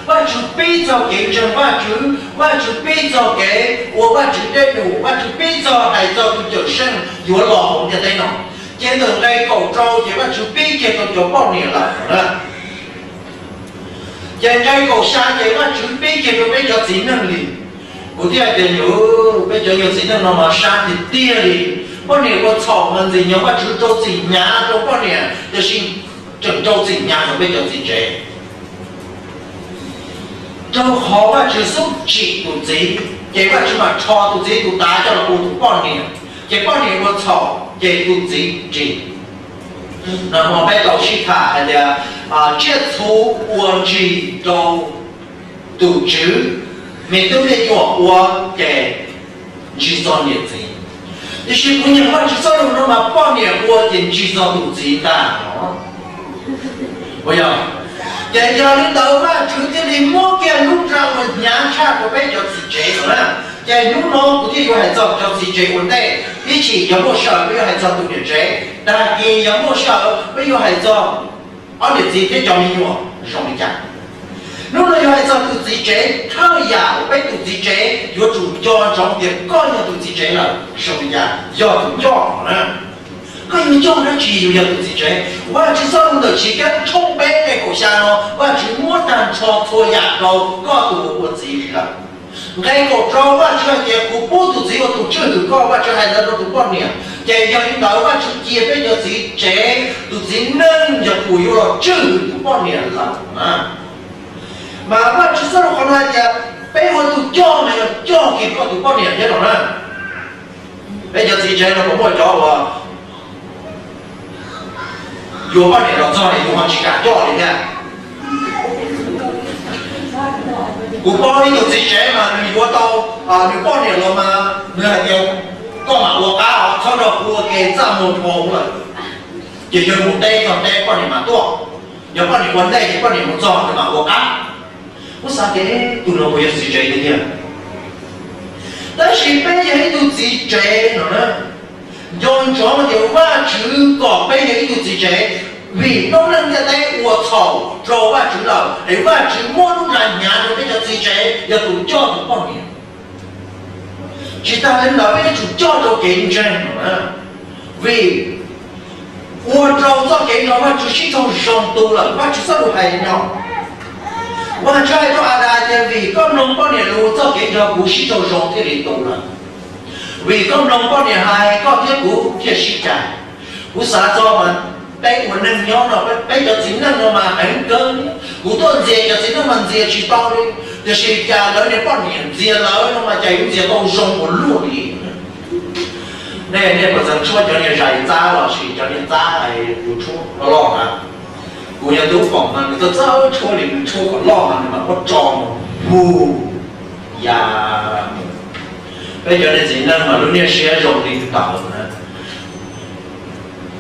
Vajtswv pib txog kev ntseeg Vajtswv, Vajtswv pib txog kev ua Vajtswv dej num, Vajtswv pib txog hais txog tus Cawmseej yuav los hauv ntiaj teb no. Ces ntawm nqe kaum rau ces Vajtswv pib kiag rau cov poj niam lawm na. Ces nqe kaum xya ces Vajtswv pib kiag rau peb cov txiv neej li. Kuv thiaj hais tias, yus, peb cov yog txiv neej no mas sab tiag tiag li. Poj niam ua txhaum mas ntxim nyob Vajtswv rau txim hnyav rau poj niam, tiam sis tseem rau txim hnyav rau peb cov txiv tsev. Rau qhov Vajtswv xub tsim tus txiv, ces Vajtswv mam rho tus txiv tus tav coj los ua tus poj niam, ces poj niam ua txhaum ces tus txiv ris. No peb tau sib tham hais tias, tsiaj txhu ua ntsis rau tus tswv, me tub me nyuam ua ces ntsig txog niam txiv. Tiam sis kuv nyeem Vajtswv txoj lus no mas poj niam ua ces ntsig txog tus txiv ntag no. Ua yog, ces yog li ntawd Vajtswv thiaj li muab kiag lub nra uas hnyav tshaj rau peb cov txiv tsev no na. Ces hnub no kuv thiaj yuav hais txog cov txiv tsev ua ntej, ib chim yog muaj sij hawm peb yuav hais txog tus niam tsev, tag kis yog muaj sij hawm peb yuav hais txog ob niam txiv thiab cov me nyuam zoo li cas. Hnub no yuav hais txog tus txiv tsev, thawj yam uas peb tus txiv tsev yuav tsum nco ntsoov tias koj yog tus txiv tsev lawm zoo li cas, yog tus coj no na. Koj yuav coj dab tsi yus yog tus txiv tsev? Vajtswv txoj lus ntawm Chiv Keeb tshooj peb nqe kaum xya no Vajtswv muab tag nrho txhua yam rau koj tus uas ua txiv li lawm. Nqe kaum rau Vajtswv hais tias kuv pub tus txiv ua tus tswj hwm koj, Vajtswv hais ntawd rau tus poj niam. Ces yog li ntawd Vajtswv cia peb cov txiv tsev, tus txiv neej yog tus yuav los tswj hwm tus poj niam lawm na. Mas Vajtswv txoj lus qhov no hais tias peb ua tus coj mas yog coj kiag koj tus poj niam thiab no na. Peb cov txiv tsev no puas muaj cov uas yuav poj niam los txog yus ho tsis kam coj li thiab? Kuv paub ib tug txiv tsev mas nws yuav tau nws poj niam los mas nws hais tias, koj mam ua qab os, txhob nrog kuv ua ke, txaj muag dhau lawm. Ces yog mus teb txog teb poj niam mam tuaj, yog poj niam ua ntej ces poj niam mus txog nws mam ua qab. Kuv xav tias tus no puas yog txiv tsev tiag tiag? Tab sis peb yog ib tug txiv tsev no na, nco ntsoov tias Vajtswv kom peb yog ib tug txiv tsev, vim noob neej ntiaj teb ua txhaum rau Vajtswv lawm es Vajtswv muab lub nra hnyav rau peb cov txiv tsev yog tus coj tus poj niam. Tsis tas li ntawd peb yuav tsum coj rau kev ntseeg no na, vim ua rau txoj kev nrog Vajtswv sib raug zoo tu lawm. Vajtswv txoj lus hais no, Vajtswv hais rau Adas tias vim koj mloog poj niam lus, txoj kev nrog kuv sib raug zoo thiaj li tu lawm. Vim koj mloog poj niam hais, koj thiab kuv thiaj sib cais. Kuv xav txog mas peb ua neej nyob no, peb cov txiv neej no mas heev kawg. Kuv tuaj ntxias cov txiv neej mas ntxias tsis tau li, tiam sis cas lawv niag poj niam ntxias lawv no mas cas yuav ntxias tau zoo ua luaj li. Nej, nej puas txeev tshuab cov niag zais txab los sis cov niag txab hais tus tshuab loj loj na? Kuv yog tub Foom mas nws txawj txawj tshuab li, nws tshuab kom loj mas nws mam muab tso mus hu ya mus. Peb cov niag txiv neej mas lub niag siab zoo li ntawd na.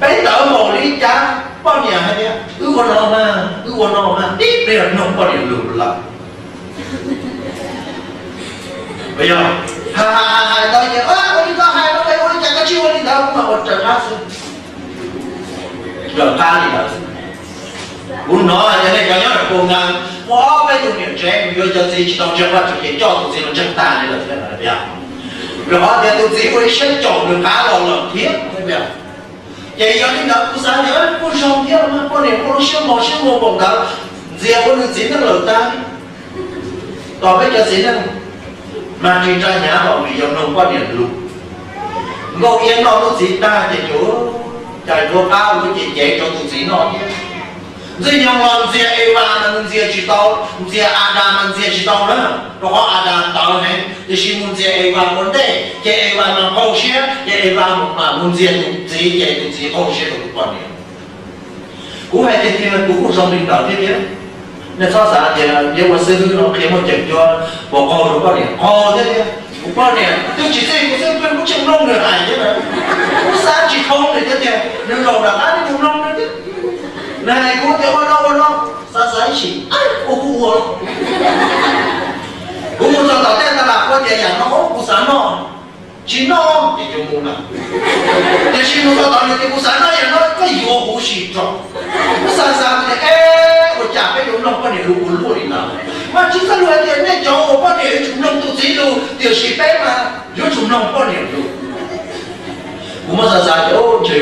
Peb tawv npaum li cas poj niam hais tias wb ua no mas, wb ua no mas, tib pliag mloog poj niam lus lawm. Yog hais hais hais ntawd ces ua li koj hais no, ua li cas koj tsis ua li ntawd, kuv mam ua raws qab xwb. Raws qab li ntawd. Kuv hnov hais tias nej cov nyob rau Pus Nkees muaj ob peb tug niam tsev yuav cov txiv tsis tau ntseeg Vajtswv ces coj tus txiv los ntseeg tag li lawm thiab no tiag. Rau qhov tias tus txiv ua ib siab caum nws qab los lawm thiab. Ces yog li ntawd kuv xav tias kuj zoo thiab los mas, poj niam muaj lub siab mos siab muag npaum ntawd, ntxias ua nws txiv neej lawm tag. Tos peb cov txiv neej mag ris nra hnyav los vim yog mloog poj niam lus. Nkauj Iab noj lub txiv tag ces cuag cas yuav qab ua ces cev rau tus txiv noj thiab. Ntxwg Nyoog los ntxias Evas mas nws ntxias tsis tau, ntxias Adas mas ntxias tsis tau na, rau qhov Adas tawv heev, tiam sis mus ntxias Evas ua ntej, ces Evas mas qaug siab, ces Evas mus mam mus ntxias tus txiv, ces tus txiv qaug siab rau tus poj niam. Kuv hais tiag tiag, kuv kuj zoo li ntawd thiab tiag. Nej txhob xav tias yuav ua xib hwb no qhia muaj ceem cuab, puas qaug rau poj niam? Qaug thiab tiag. Kuv poj niam twb tsis txij kuv xwb, kuv tseem mloog nws hais thiab na. Kuv xav tsis thoob li thiab tiag, nws zaum nram qab twb mus mloog nws thiab. Nws hais kuv tias ua no ua no, xav xav ib sim, ua kuj ua. Kuv mus txog tom tej ta lam kuv tias yam no kuv xav noj, tsis noj ces yuav mus lawm. Tiam sis mus txog tom nws tias kuv xav noj yam no, koj yuav huv si tso. Kuv xav xav kuv tias, ua cas peb yuav mloog poj niam lus ua luaj li ntawd?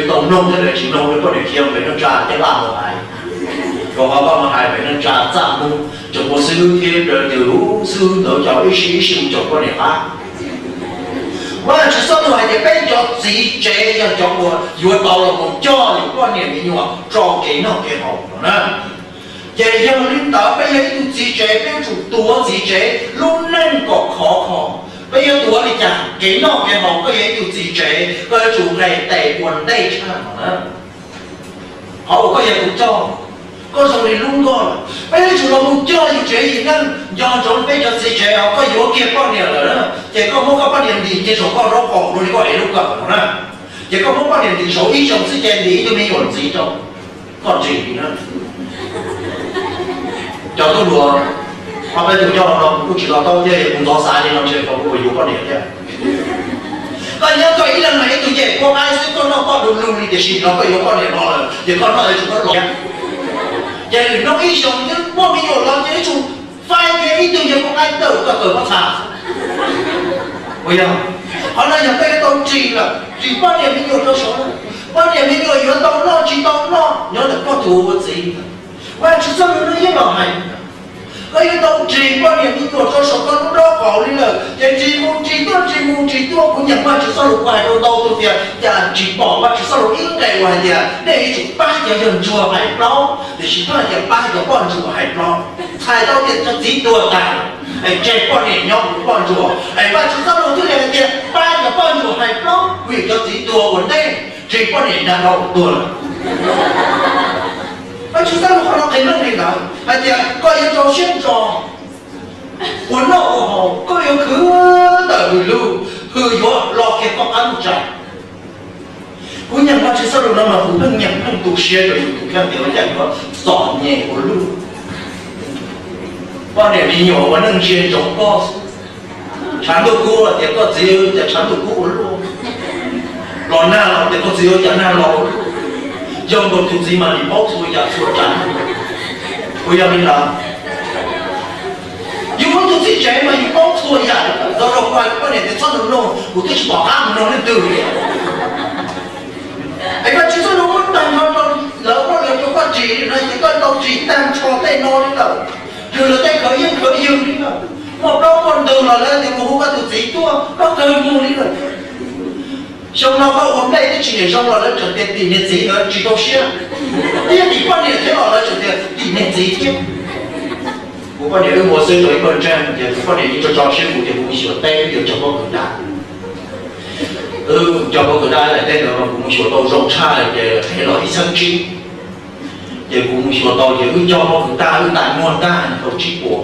Tau mloog thiab lawv tsis mloog, poj niam khiav pem neej tsa thiab laj mus hais. Rau qhov koj mus hais pem neej tsa txaj muag, cov ua xib hwb thiab cov xib hwb ntawd cov ib sij ib sij mus caum poj niam qab. Vajtswv txoj lus hais tias peb cov txiv tsev yog cov uas yuav tau los mus coj yus poj niam me nyuam rau kev noj kev haus no na. Ces yog li ntawd peb yog ib tug txiv tsev, peb yuav tsum tuav txiv tsev lub neej kom khov kho. Peb yuav tuav li cas? Kev noj kev haus, koj yog ib tug txiv tsev, koj yuav tsum nqes tes ua ntej tshaj no na. Qhov uas koj yog tus coj, koj zoo li lub nkoj lawm, peb yuav tsum los mus coj yus tsev yus neej. Nco ntsoov peb cov txiv tsev os, koj yuav kiag poj niam lawm na, ces koj muab koj poj niam ntim kiag saum koj zaub qaum zoo li koj ev lub kawm no na. Ces koj muab poj niam ntim saud ib xyoos xwb ces ntim ib tug me nyuam ntxiv rau koj ntsis na. Cov tub hluas, ob peb tug coj no kuj tsis to taub thiab, kuv ntxov xav li no ntshe kuv yuav poj niam thiab. Koj nyob koj ib leeg mas ib tug ncej kua qaib xwb, koj noj koj du lug li, tiam sis no koj yuav poj niam no lawm ces koj noj yuav tsum koj los. Ces lwm hnub ib xyoos twb muaj me nyuam los ces yuav tsum faib kiag ib tug ncej kua qaib tawm koj tawm pob txha. Puas yog? Qhov no yog peb tau ris lawm, ris poj niam me nyuam rau saud. Poj niam me nyuam yuav tau noj tsis tau noj nyob ntawm koj tus ua txiv. Vajtswv txoj lus no yeej los hais, koj yuav tau ris poj niam me nyuam rau saum koj lub nraub qaum li lawm, ces ris mus ris tuaj, ris mus ris tuaj. Kuv nyeem Vajtswv txoj lus kuv hais rau ntau tus tias cas tsis pom Vajtswv txoj lus ib nqe uas hais tias nej yuav tsum pab cov yawg ntsuag hais plaub, tiam sis Vajtswv tias pab cov poj ntsuam hais plaub. Txhais tau tias cov txiv tuag tas es tseg poj niam nyob ua poj ntsuam, es Vajtswv txoj lus thiaj li hais tias pab cov poj ntsuam hais plaub, vim cov txiv tuag ua ntej, tseg poj niam dag dhau tuag lawm. Vajtswv txoj lus qhov no qhia meej li ntawd hais tias koj yuav rau siab ntso ua noj ua haus, koj yuav khwv tawm hws lug, hws yuav lo kiag koj qab lub tsa. Kuv nyeem Vajtswv txoj lus no mas kuv pheej nyeem pheej tu siab rau yus tus kheej tias ua cas yuav txom nyem ua luaj. Poj niam me nyuam ua neej ntsia ntsoov koj xwb. Tshav ntuj kub los tias koj txiv ua cas tshav ntuj kub ua luaj, los nag los tias koj txiv ua cas nag los ua luaj. Yog nkaus tus txiv mas nim paub txhua yam txhua tsav. Kuv yog li ntawd, yus muab tus txiv tsev mas yus paub txhua yam. Ntxov rau kuv hais poj niam tias txhob nug nug, kuv twb tsis pom qab mus nug leej twg li. Es koj tsis txhob nug muab tag nrho rau lawv, muab lawv rau koj ris li no ces koj tau ris tag nrho tej no li lawm. Yus lawv tej khawv yeej khawv yws li lawm. Muaj plaub muaj ntug los lawv tias mus hu koj tus txiv tuaj, koj kawg mus li lawm. Xyoo no koj ua nplej twb tsis niam zoo los lawv tseem tias tim niag txiv, lawv tsis rau siab. Twb yog tim poj niam thiab los lawv tseem tias tim niag txiv thiab. Kuv poj niam wb mus xwb rau ib pawg ntseeg ces kuv poj niam yeej tso tso siab kuv tias kuv mus xyuas teb wb yuav cog pob kws daj. Wb cog pob kws daj daim teb ntawd mas kuv mus xyuas tau zoo tshaj ces qhia los ib txhiab tsib. Ces kuv mus xyuas tau ces wb cog pob kws tag wb ntais muag tag tau tsib puas.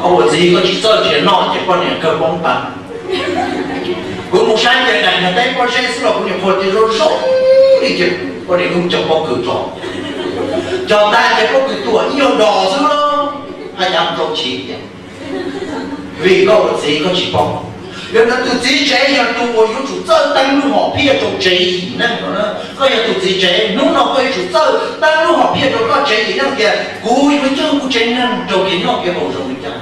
Koj ua txiv koj tsis txawj nrhiav noj ces poj niam kawg poob tas. Kuv mus saib ces daim niag teb pob zeb xwb los kuv nyuam qhuav tias zoo zoo li ces poj niam wb mus cog pob kws tso. Cog tag ces pob kws tuam ib nyuag dos xwb, haj yam rau chiv tias vim koj ua txiv koj tsis paub. Yog ntawd tus txiv tsev yog tus uas yuav tsum txawj teeb lub hom phiaj rau tsev yim neeg no na. Koj yog tus txiv tsev, hnub no koj yuav tsum txawj teeb lub hom phiaj rau koj tsev yim neeg tias kuv yuav coj kuv tsev neeg rau kev noj kev haus zoo li cas.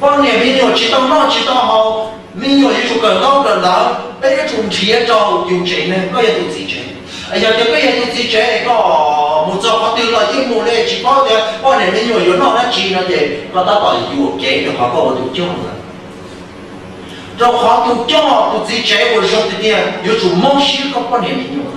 Poj niam me nyuam tsis tau noj tsis tau haus, me nyuam yuav tsum kawm ntaub kawm ntawv, peb yuav tsum nrhiav rau yus tsev neeg. Koj yog tus txiv tsev, yog tias koj yog tus txiv tsev koj mus txog qhov twg los yeej mus li tsis paub tias poj niam me nyuam yuav noj dab tsi no ces koj tab tom yuam kev rau qhov koj ua tus coj lawm. Rau qhov tus coj tus txiv tsev uas zoo tiag tiag yuav tsum mob siab koj poj niam me nyuam.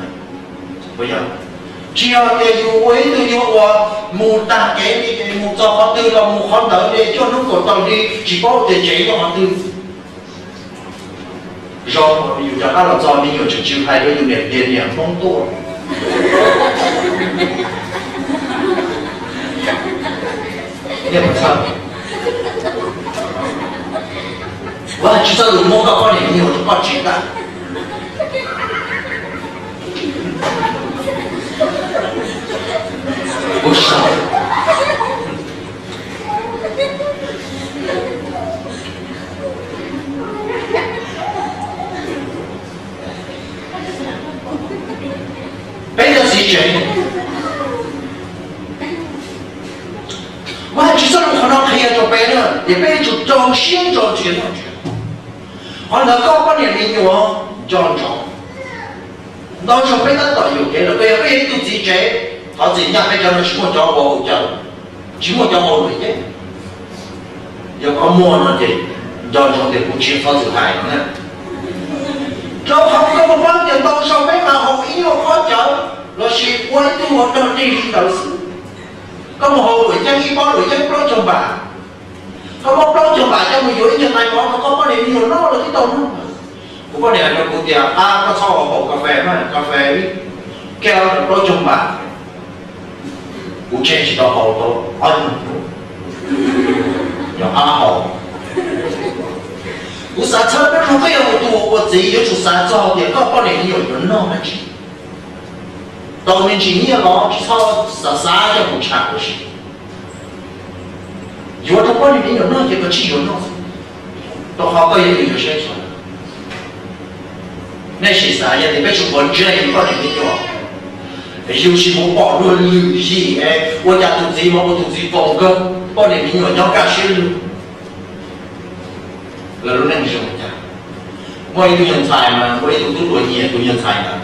Tsis yog tias yus ua ib tug yog uas mus tag kev li, mus txog qhov twg los mus qhov ntawd li, cuaj hnub kaum tau li tsis paub tias tsev nyob qhov twg. Zoo yus rov qab los txog me nyuam tseem tsis hais rau yus niam tias niam Hmoob tuaj. Niam txhawj, ua tsis txawj lus muab koj poj niam me nyuam rau koj tsev tag. Kuv sau peb cov txiv tsev, Vajtswv txoj lus qhov no qhia rau peb na, ces peb yuav tsum rau siab ntso nrhiav noj nrhiav haus. Qhov ntawd koj poj niam me nyuam nco ntsoov. Ntau zaug peb tab tom yuam kev lawm, koj yog peb yog ib tug txiv tsev, thov txim ncaj peb cov no tsis muaj cov ua hauj lwm, tsis muaj cov ua luam yeeb. Yog koj muaj no ces nco ntsoov tias kuv tsis txhob txwm hais no na. Rau qhov koj puas paub tias ntau zaug peb mas haus ib nyuag khob cawv lossis ua ib tug ua dog dig li ntawd xwb. Koj mus haus luam yeeb ib pob luam yeeb plaub caug npam, koj muab plaub caug npam coj mus yuav ib nyuag tais mov rau koj poj niam me nyuam noj los twb tau noj. Kuv poj niam hais rau kuv tias, a, koj txhob haus kas fes na, kas fes ib kab plaub caug npam, kuv tseg tsis tau haus tau ob nyuag hnub, yog qab haus. Kuv xav txhawb peb zoo, peb yog tus ua txiv yuav tsum xav txog tias koj poj niam me nyuam yuav noj dab tsi. Tau me ntsis nyiaj los tsis txhob xav xav coj mus tsham ua si. Yuav rau poj niam me nyuam noj ces koj tsis yuav noj, rau qhov koj yog tus yuav saib xyuas. Nej sim xav, yog tias peb tsis quav ntsej poj niam me nyuam, yus tsis mus pom luag lwm yim, ua cas tus txiv mas ua tus txiv foom kawg, poj niam me nyuam nyob kaj siab lug. Lawv lub neej zoo li cas? Muaj ib tug nyuag ntxhais mas muaj ib tug tub hluas nyiam tus nyuag ntxhais ntawd,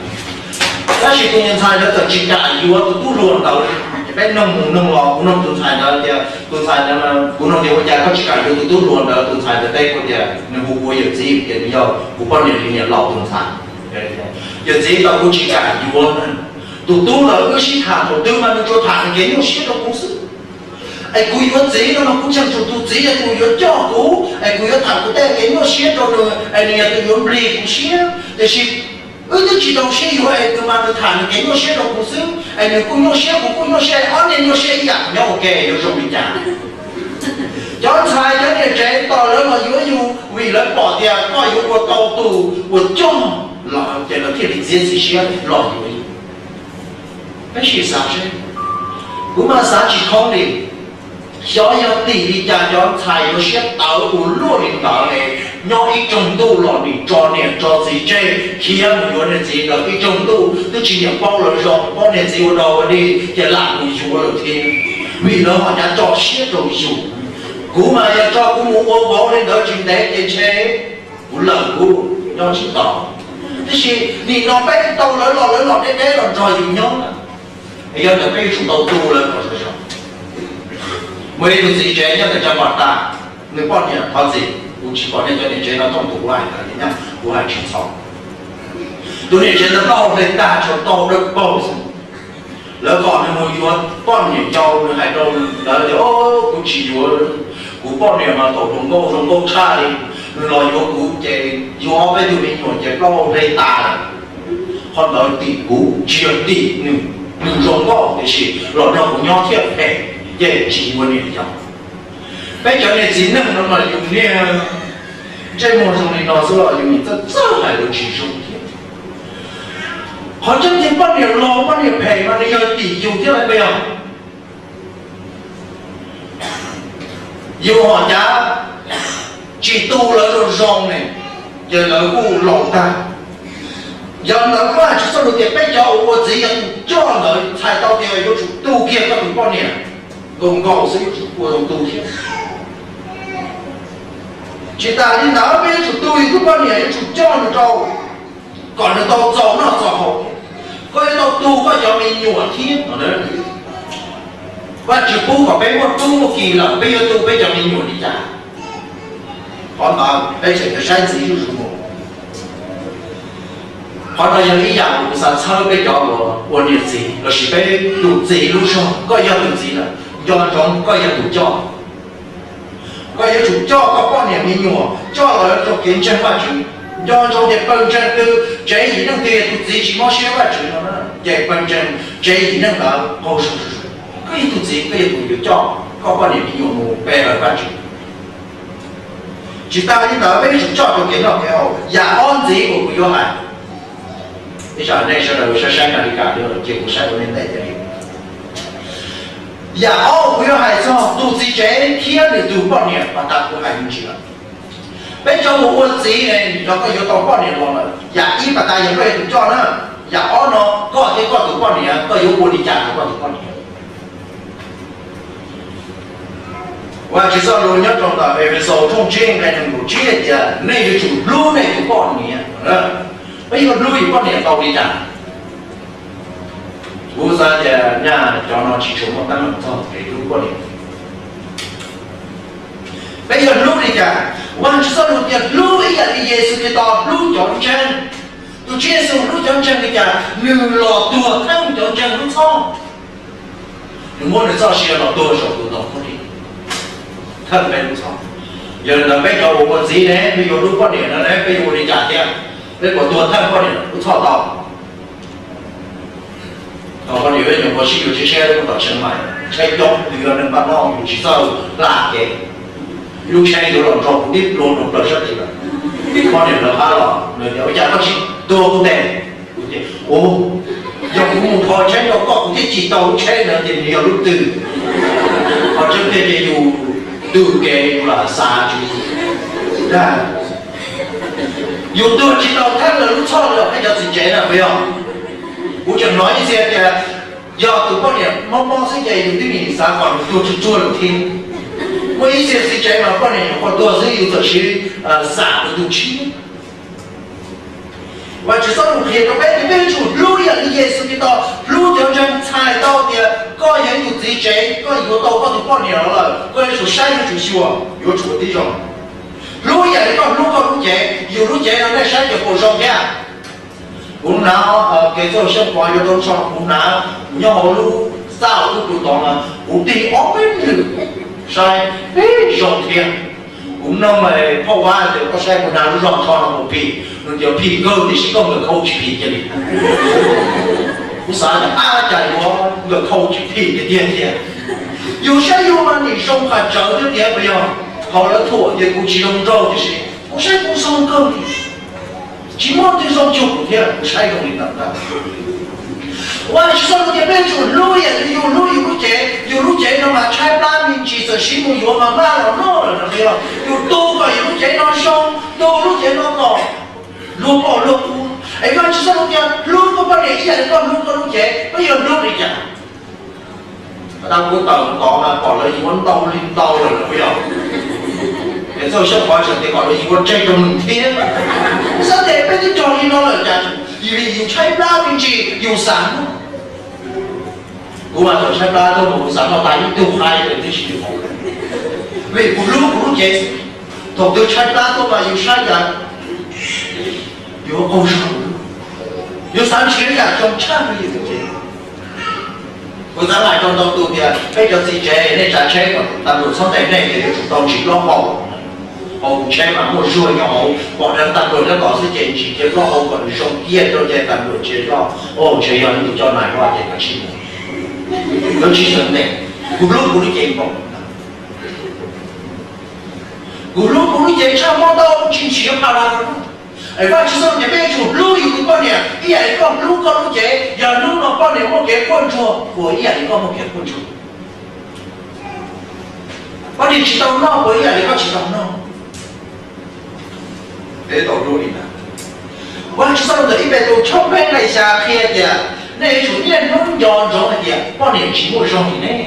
tab sis tus nyuag ntxhais ntawd txawm tsis kam yuav tus tub hluas ntawd li. Peb noog mus noog los, kuv noog tus ntxhais ntawd tias, tus ntxhais ntawd, kuv noog tias ua cas koj tsis kam yuav tus tub hluas ntawd, tus ntxhais ntawd teb kuv tias nws hu kuv yawm txiv tias nws yog kuv poj niam li niam laus tus ntxhais. Yawm txiv tau kuv tsis kam yuav na. Tus tub ntawd wb sib tham thaum twg mas nws tsuas tham nws kev nyuaj siab rau kuv xwb. Es kuv yuav txiv no mas kuv tseem tsum tus txiv yog tus yuav coj kuv, es kuv yuav tham kuv tej kev nyuaj siab rau nws, es nws yog tus yuav nplig kuv siab. Tiam sis wb twb tsis tau sib yuav es tus mas nws tham nws kev nyuaj siab rau kuv xwb, es nws kuj nyuaj siab kuv kuj nyuaj siab, ob niag nyuaj siab ib yam nyob ua ke yuav zoo li cas? Cov ntxhais cov niam tsev tos lawv los yuav yus vim lawv pom tias koj yuav ua tau tus uas coj los ces lawv thiaj li txiav txim siab los yuav yus. Peb sim xav seb, kuv mas xav tsis thoob li. Xyov yog tim li cas cov ntxhais yuav siab tawv ua luaj li ntawd es nyob ib rooj ntuj los nim tso niam tso txiv tseg khiav mus yuav niag txiv ntawd ib rooj ntuj, twb tsis niam paub lawv zoo, paub niag txiv ua dog ua dig ces lam mus yuav lawm thiab, vim lawv ho cav tso siab rau yus. Kuv mas yog tso kuv mus ua vauv li ntawd tsis ntev ces ntshe kuv lawm kuv nyob tsis tau. Tiam sis nim no peb tau lawv los, lawv los deb deb los nrog yus nyob, yog ntawd peb yuav tsum tau tu lawv kom zoo zoo. Muaj ib tug txiv tsev nyob ntawm Cam Pas tas, nws poj niam, thov txim, kuv tsis pom nej cov niam tsev no thooj tus kuv hais ntawd, kuv hais tsis txhaum. Tus niam tsev ntawd plaub hau hle tag, tshuav tau dawb paug xwb. Lawv kom nws mus yuav poj niam yau, nws hais rau lawv tias, o, kuv tsis yuav, kuv poj niam mas thaum hluas nkauj zoo nkauj tshaj li, nws los yuav kuv ces yug ob peb tug me nyuam ces plaub hau hle tas lawm. Qhov ntawd tim kuv tsis yog tim nws, nws zoo nkauj tiam sis los nrog kuv nyob thiaj phem, ces tsis yuav niam yau. Peb cov niag txiv neej no mas yus niag ntsej muag zoo li no xwb los yus nim txawj txawj hais lus tsis zoo thiab. Qhov tseeb tiag poj niam los poj niam phem mas nws yog tim yus thiab lawm puas yog? Yus hom cav tsis tu lawv zoo zoo ne, ces lawv kuj laus tag. Yog ntawd Vajtswv txoj lus tias peb cov uas ua txiv yog tus coj ntawd txhais tau tias yuav tsum tu kiag koj tus poj niam, nkaus nkaus xwb yuav tsum ua tu thiab. Tsis tas li ntawd peb yuav tsum tu yus tus poj niam, yuav tsum coj nws rau kom nws tau txaus noj txaus haus. Koj yuav tau tu koj cov me nyuam thiab no. Vajtswv pub kom peb muaj tub muaj ki lawm peb yuav tu peb cov me nyuam li cas? Qhov ntawd peb tseem yuav saib ntxiv zuj zus mus. Qhov no yog ib yam uas kuv xav txhawb peb cov uas ua niam txiv lossis peb tus txiv lub zog, koj yog tus txiv lawm nco ntsoov koj yog tus coj. Koj yuav tsum coj koj poj niam me nyuam coj lawv rau kev ntseeg Vajtswv. Nco ntsoov tias pawg ntseeg twg, tsev yim neeg twg yog tus txiv tsis mob siab Vajtswv no na, ces pawg ntseeg tsev yim neeg ntawd qaug zog. Koj yog tus txiv, koj yog tus yuav coj koj poj niam me nyuam mus pe hawm Vajtswv. Tsis tas li ntawd peb yuav tsum coj rau kev noj kev haus. Yam ob ntxiv uas kuv yuav hais, ib tsam nej sawv daws saib saib nas li kas, ces kuv saib ua nej ntev tiag li. Yam ob uas kuv yuav hais txog tus txiv tsev thiab nws tus poj niam pas tas kuv hais me ntsis lawm. Peb cov uas ua txiv ne, yog koj yuav tau poj niam los lawm, yam ib pas tas yog koj yog tus coj na. Yam ob no, koj thiab koj tus poj niam, koj yuav ua li cas rau koj tus poj niam? Vajtswv txoj lus nyob rau ntawm Efexus tshooj tsib nqe nees nkaum tsib hais tias nej yuav tsum hlub nej tus poj niam. Peb yuav hlub yus poj niam tau li cas? Kuv xav tias nyaj cov no tsis tshua muaj teeb meem txog kev hlub poj niam. Peb yuav hlub li cas? Vajtswv txoj lus tias hlub ib yam li Yexus Khetos hlub cov ntseeg. Tus Tswv Yexus hlub cov ntseeg li cas? Nws los tuag thawj cov ntseeg lub txhoj. Nws muab nws txoj sia los tuag saum tus ntoo khaub lig, thawj peb lub txhoj. Yog li ntawd peb cov uas ua txiv ne, peb yuav hlub poj niam no ne, peb yuav ua li cas thiab? Peb puas tuag thawj poj niam lub txhoj tau? Thaum poj niam nyuam qhuav sib yuav tshiab tshiab lub tom Tsheej Maim, tsheb coob, yus yog neeg npaj noj yus tsis txawj hla kev, ib lub tsheb yuav los nrog kuv tib plua rau plaws sab tid lawm. Poj niam lawv qab los nws tias ua cas koj tsis tuag kuv tes? Kuv tias ua, yog kuv mus kho tsheb rau koj kuv thiaj cim tau lub tsheb ntawd tias nws yog lub twg. Qhov tseeb tiag ces yus tug kev yus lam xav tsis dag. Yus tuag tsis tau thawj lawv lub txhoj li os peb cov txiv tsev na puas yog? Kuv tseem hnov ib txhia tias yog tus poj niam mob mob xwb ces yus twb nim xav kom nws tuag tsuag tsuag lawm thiab. Muaj ib txhia txiv tsev mas poj niam nyuam qhuav tuag xwb yus txawm siv xam tus tus tshiab. Vajtswv txoj lus qhia rau peb tias peb yuav tsum hlub ib yam li Yexus Khetos hlub cov ntseeg, txhais tau tias koj yog ib tus txiv tsev, koj yuav tau koj tus poj niam los lawm, koj yuav tsum saib yuav tsum xyuas, yuav tsum ua tib zoo. Hlub ib yam li koj hlub koj lub cev, yus lub cev no nej saib ces puas zoo thiab? Kuv hnav kev txawj xyoob pov yuav rau tso, kuv hnav, kuv nyob hauv lub xaj lub tus tod mas kuv tig ob peb lwm, saib peb zoo thiab. Kuv mloog phauj Vab tias koj saib kuv hnav lub zog tho no puas phim, nws tias phim kawg tiam sis koj nkawm khau tsis phim kiag li. Kuv xav tias ab cas yuav nkawm khau tsis phim tiag tiag thiab. Yus saib yus mas nim zoo qhov tsawv thiab tias puas yog? Thaum lawv thuam ces kuv tsis zoo nraug tiam sis kuv saib kuv zoo kawg li. Tsis muaj twg zoo cuag kuv thiab, kuv saib zoo li ntawd ntag. Vajtswv txoj lus tias peb yuav tsum hlub ib yam li yus hlub yus lub cev, yus lub cev no mas tshaib plab me ntsis txawm siv mus yuav mas maj los noj lawm no qhia los yus tu kom yus lub cev no zoo, tu lub cev no kom luag pom luag ua. Es Vajtswv txoj lus tias hlub koj poj niam ib yam li koj hlub koj lub cev, peb yuav hlub li cas? Tau kuv tawm tod mas pom lawv yuav ntau li ntau lawm puas yog? Es txoj xyoob pov tseem tias kom lawv yuav tseg rau nws thiab. Xav tias peb twb cog li no lawm cas yus li yus tshaib plab me ntsis yus xav. Kuv mas thaum tshaib plab tuaj mas kuv xav noj tas ib tug qaib lawm twb tsis yus. Vim kuv hlub kuv lub cev. Thaum twg tshaib plab tuaj mas yus saib cas yuav qaug zog, yus xav nrhiav yam zoo tshaj li yus lub cev. Kuv xav hais rau ntau tus tias peb cov txiv tsev nej tsav tsheb kom tas luam txhob ntes nej ces yuav tsum tau ntsis plaub hau. Hauv tsheb mas muaj zuag nyob hauv, pom dheev tas luam nyob tod xwb ces ntsis kiag plaub hau kom nws zoo kiag rau ces tas luam tsis zoj. Au, ntshe yog ib tug coj nais loj ces koj tsis mus, koj tsis sawv ntes. Kuv hlub kuv lub cev npaum, kuv hlub kuv lub cev tshaj muab tau tsis ntshis yuav pha la. Es Vajtswv txoj lus tias peb yuav tsum hlub yus tus poj niam ib yam li koj hlub koj lub cev. Yog hnub no poj niam muaj kev quaj ntsuag, puas ib yam li koj muaj kev quaj ntsuag? Poj niam tsis tau noj, puas ib yam li koj tsis tau noj? Peb tau hlub li ntawd. Vajtswv txoj lus ntawm ib Petus tshooj peb nqe xya qhia tias nej yuav tsum niaj hnub nco ntsoov hais tias poj niam tsis muaj zog li nej.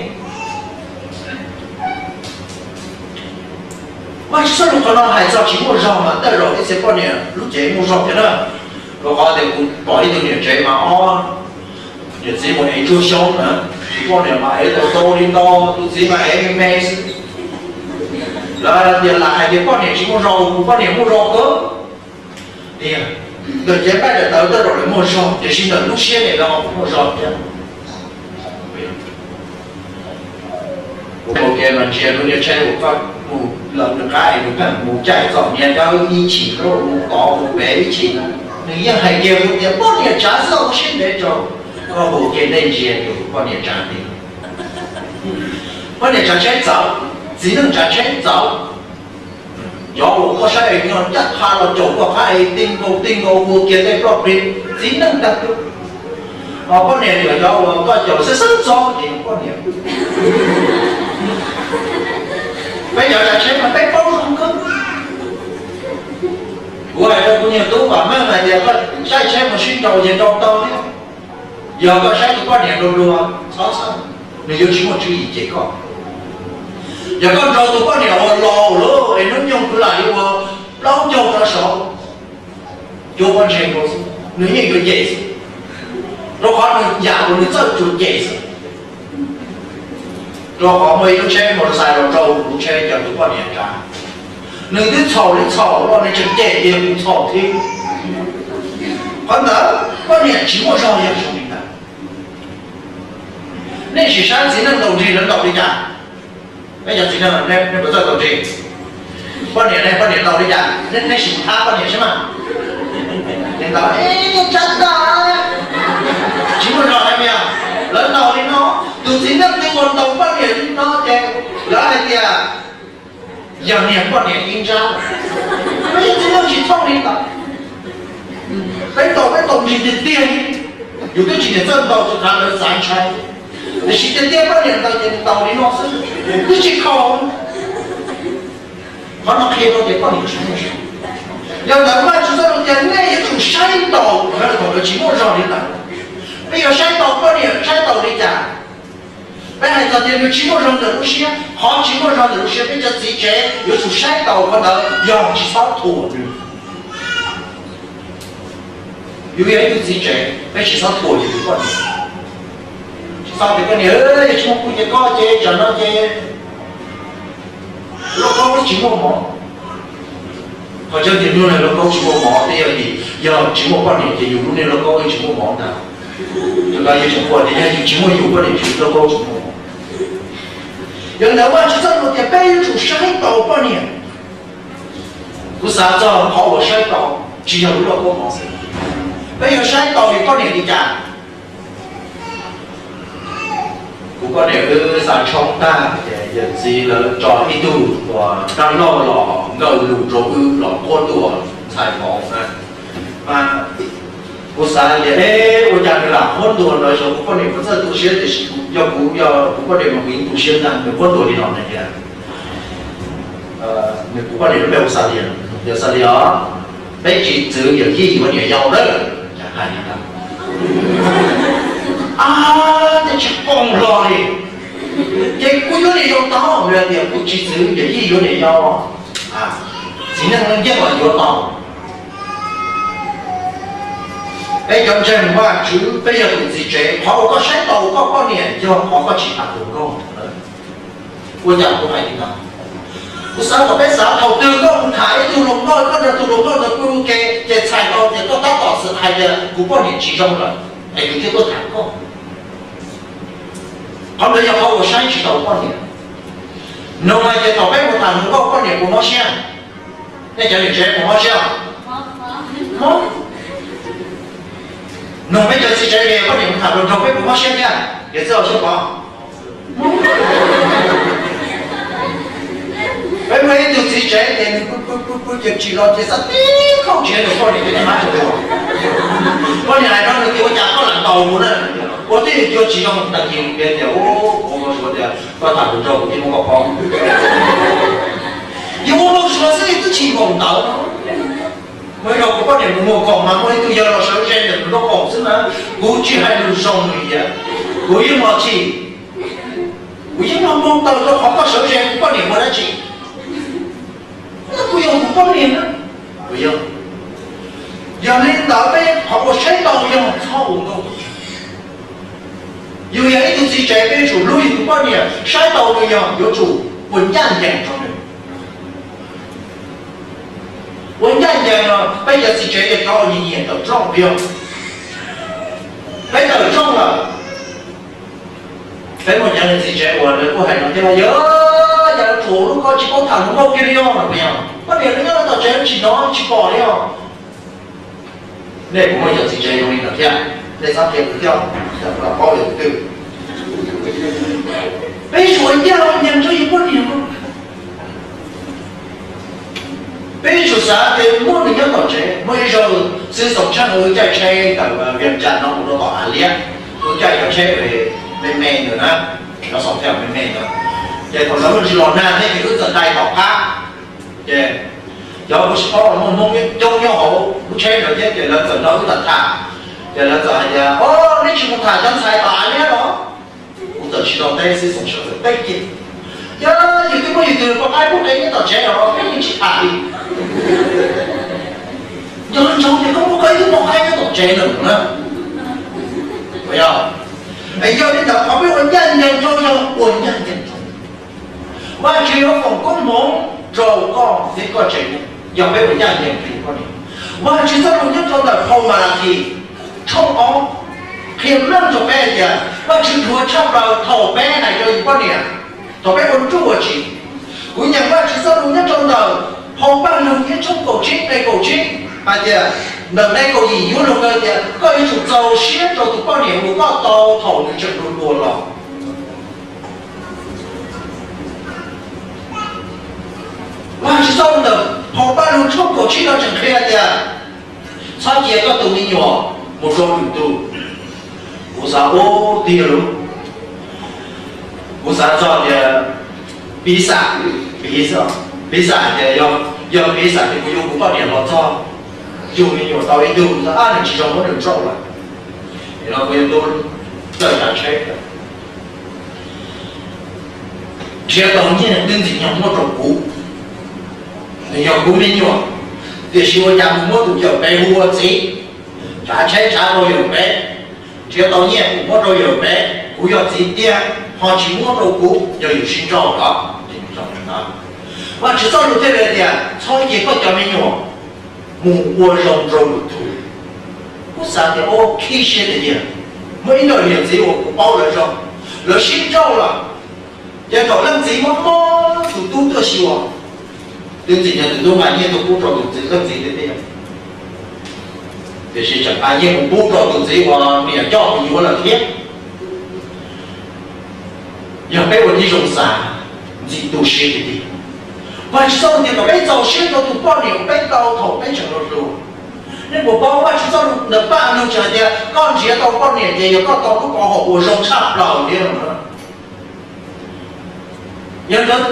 Vajtswv txoj lus qhov no hais txog tsis muaj zog mas tej zaum ib txhia poj niam lub cev muaj zog thiab na. Rau qhov tias kuv pom ib tug niam tsev mas ob niam txiv mus ev tsuag xyoob na, tus poj niam mas ev tau tau li ntau, tus txiv mas ev me me xwb. Lawv tias lam hais tias poj niam tsis muaj zog, kuv poj niam muaj zog kawg. Tiag, ntawm cev nqaij daim tawv tej zaum lawv muaj zog tiam sis ntawm lub siab ne lawv ho muaj zog thiab. Kuv mus ke mas ntsia lub niag tsheb uas koj mus lawm nws qab es nws pheej mus caij txom nyem dawb ib chim, mus tod mus pem ib chim, nws yeej hais kiag kuv tias poj niam tsav xwb, ua siab ntev rau. Koj mus ke nej ntsia tus poj niam tsav tiag. Poj niam tsav tsheb txawv, txiv neej tsav tsheb txawv. Cov uas koj saib es nyob ncaj qha los caum koj qab es ti nkaus ti nkaus ua kiag tej ploj plig, txiv neej tag tus. Ho poj niam yog cov uas koj caum xwb xwb txog ces poj niam. Peb cov tsav tsheb mas peb paub zoo kawg. Kuv hais rau kuv niag tub Vam Meej hais tias koj saib tsheb mus sib nraus ces nraus tau thiab. Yog koj saib tus poj niam luag luag txhob txhawj, nws yuav tsis muaj tswv yim cem koj. Yog koj nrog tus poj niam uas laus lawm es hnub nyoog kwv lam yuav ua plaub caug rau saud, cuab pob ntseg rau xwb, nws yeej yuav cem xwb, rau qhov nws yam uas nws txawj tsuas cem xwb. Rau qhov muaj ib lub tsheb mos txhais los rau lub tsheb cov tus poj niam tsav, nws twb txhaum li txhaum los nws tseem cem tias kuv txhaum thiab. Qhov ntawd poj niam tsis muaj zog yog zoo li ntawd. Nej sim saib txiv neej ntaus nrig lawv ntaus li cas? Peb cov txiv neej, nej puas txawj ntaus nrig? Poj niam ne, poj niam ntaus li cas? Nej sim thab poj niam saib mas. Ntaus, tsab tag, tsis muaj zog hais tias lawv ntaus li no. Tus txiv neej twg uas ntaus poj niam li no ces lawv hais tias yog niag poj niam ib nrab. Peb txiv neej tsis thooj li ntawd. Peb ntaus peb ntaus nrig tiag tiag, yus twb tsis niam txawj ntaus tus khav ntawd xav ntshai, tiam sis tiag tiag poj niam ntaus ces ntaus li no xwb, twb tsis kho. Qhov no qhia rau tias poj niam tsis muaj zog. Yog ntawd Vajtswv txoj lus tias nej yuav tsum saib ntaus, thaum ntawd tsis muaj zog li ntawd. Peb yuav saib ntaus poj niam saib ntaus li cas? Peb hais txog tias nws tsis muaj zog ntawm lub siab, qhov tsis muaj zog ntawm lub siab peb cov txiv tsev yuav tsum saib ntaus qhov ntawd yog tsis txhob thuam nws. Yus yog ib tug txiv tsev peb tsis txhob thuam yus tus poj niam. Tsis txhob tias koj niam, yog tsis muaj kuv ces koj ces tsam no ces lauj kaub tsis muaj mov. Qhov tseeb tias lub neej lauj kaub tsis muaj mov, twb yog, yog tsis muaj poj niam ces yus lub neej lauj kaub yeej tsis muaj mov ntag. Rau qhov yus tseem pom tias yog yus tsis muaj yus poj niam ces lauj kaub tsis muaj mov. Yog li ntawd Vajtswv txoj lus tias peb yuav tsum saib taus poj niam. Kuv xav txog qhov uas saib taus tsis yog lub lauj kaub mov xwb, peb yuav saib taus yus poj niam li cas. Kuv poj niam wb xa tshoob tag ces yawm txiv lawv tso ib tug uas dab laug los nkawm lus rau wb los quab ntuas ntxhais mov na. Mas kuv xav tias, e, ua cas nws lam quab ntuas no, xyov kuv poj niam puas txawj tu siab, tiam sis yog kuv, yog kuv poj niam mas kuv yeej tu siab ntag, nws quab ntuas li no hais tias, nws, kuv poj niam lub npe hu Xalia, tias Xalia os, peb tsis txwv yawm yij yuav niam yau lawm. Cas hais li ntawd, ab, tej tsis pom hlo li. Ces kuv yuav niam yau tau, nws hais tias kuv tsis txwv yawm yij yuav niam yau. Txiv neej yeej los yuav tau. Peb cov ntseeg Vajtswv, peb yog tus txiv tsev, qhov uas koj saib taus koj poj niam yog qhov koj tsis tham hluas nkauj. Ua cas kuv hais li ntawd? Kuv xav kom peb xav thaum twg koj mus tham ib tug hluas nkauj, koj nrog tus hluas nkauj ntawd pw ua ke ces txhais tau tias koj tab tom xav hais tias kuv poj niam tsis zoo lawm es kuv thiaj tuaj tham koj. Qhov ntawd yog qhov uas saib tsis taus poj niam. Noog hais tias thaum peb mus tham hluas nkauj poj niam puas mob siab? Nej cov niam tsev puas mob siab? Mob. Noog peb cov txiv tsev tias poj niam mus tham hluas nraug peb puas mob siab thiab? Yog txij ua siab pov. Peb muaj ib tug txiv tsev ces nws pw pw pw pw ces tsim los ces xav tib khauj tsiav nws poj niam ces nws hais tias, poj niam hais rau nws tias ua cas koj lam ntaus kuv na, ua tib yam cuag tsis zoo. Tag kis nws piav tias, ua, kuv ua suav tias koj tham hluas nraug kuv thiaj muab koj poob. Yus ua npau suav xwb twb tsis npaum ntawd no. Muaj ib zaug kuv poj niam mus muag khoom mas muaj ib tug yawg los sawv ze ntawm nws nraub qaum xwb na, kuv tsis hais lus zoo li tias, kuv yeej los chim, kuv yeej los npau taws rau qhov koj sawv ze kuv poj niam ua dab tsi. Kuv yog kuv poj niam na. Kuv yog. Yog li ntawd peb qhov uas saib taus yog txhob ua nkauj. Yus yog ib tug txiv tsev peb yuav tsum hlub yus tus poj niam, saib taus nws yog yuav tsum ua ncaj ncees rau nws. Ua ncaj ncees no peb cov txiv tsev yog cov uas nyiam nyiam tawm rooj, puas yog? Peb tawm rooj lawm, peb muaj cov niam txiv tsev uas lawv kuj hais no thiab, yog cas lawv tsuas lub koj tsis paub tham hluas nkauj kiag li os, puas yog? Poj niam lawv nyob tom tsev tsis hnov tsis pom li os. Nej puas muaj cov txiv tsev zoo li ntawd thiab? Nej txhob qhia kuv thiab, kuv lam paub yog tus twg. Peb yuav tsum ua ncaj ncees rau yus poj niam. Peb yuav tsum xav tias muaj nws nyob tom tsev. Muaj ib zaug xwb Xoom Tsheej wb caij tsheb ntawm Vias Cas no mus rau tom Av Liab, wb caij cov tsheb me me ntawd na, cov Xoom Tsheej me me ntawd. Ces thaum ntawd muaj ntsis los nag thiab ces wb txawm dai tom qab. Ces cov kuv tsis paub los muaj Hmoob coob nyob hauv lub tsheb ntawd thiab ces lawv txawm nrog wb tham tham. Ces lawv txawm hais tias, o, neb tsis mus tham cov ntxhais tom Av Liab los? Kuv txawm tsis tau teb xwb Xoom Tsheej txawm teb kiag, Yog yus twb muaj yus tus poj qaib pub qe nyob tom tsev los peb yeej tsis tham li. Nco ntsoov tias koj muaj koj ib tug poj qaib nyob tom tsev lawm na. Yog, yog li ntawd qhov peb ua ncaj ncees rau yog ua ncaj ncees rau Vajtswv yuav foom koob hmoov rau koj thiab koj tsev neeg yog peb ua ncaj ncees rau yus poj niam. Vajtswv txoj lus nyob rau ntawm phau Malakis tshooj ob qhia meej rau peb hais tias Vajtswv dhuav tshaj plaws thaum peb hais rau yus poj niam, thaum peb ua nruj ua tsiv. Kuv nyeem Vajtswv txoj lus nyob rau ntawm phau Paj Lug ib tshooj kaum tsib nqe kaum tsib hais tias, ntawm nqe kaum yim yuav luag kaw tias koj yuav tsum txaus siab rau tus poj niam uas koj tau thaum nws tseem hluas hluas los. Vajtswv txoj lus ntawm phau Paj Lug tshooj kaum tsib no tseem qhia tias, txhob cia koj tus me nyuam mus rau lwm tus. Kuv xav ua tiag lub, kuv xav txog tias piv xam, piv xam, piv xam tias yog, yog piv xam tias kuv yuav kuv poj niam los txog yug me nyuam tau ib tug, ab nws tsis zoo muab nws nrauj lawm, no kuv yuav tub tawm tsav tsheb, nrhiav tau nyiaj twb ntxim nyog muab rau kuv, nws yog kuv me nyuam, tiam sis ua cas mus muab tus yawm pem hu ua txiv, tsav tsheb tsav rau yawm pem, nrhiav tau nyiaj kuv muab rau yawm pem, kuv yog txiv tiag ho tsis muab rau kuv, yog yus sib nrauj los. Vajtswv txoj lus thiaj li tias txhob cia koj cov me nyuam mus ua zoo rau lwm tus. Kuv xav tias, o, khib siab tiag tiag, muaj ib nrog niam txiv uas kuv paub lawv zoo, lawv sib nrauj lawm, ces thaum leej txiv mob mob tus tub tuaj xyuas, twb txim nyog tus tub nqa nyiaj tuaj pub rau tus txiv leej txiv tiag tiag, tiam sis tseem nqa nyiaj mus pub rau tus txiv uas niam coj mus yuav lawm thiab. Yog peb ua tib zoo xav, ntxim tu siab tiag tiag. Vajtswv txoj lus tias kom peb txaus siab rau tus poj niam uas peb tau thaum peb tseem hluas hluas. Nej puas paub Vajtswv txoj lus ntawm Paj Lug tseem hais tias koj nrhiav tau poj niam ces yog koj tau lub pov haum uas zoo tshaj plaws thiab no. Yog ntawd,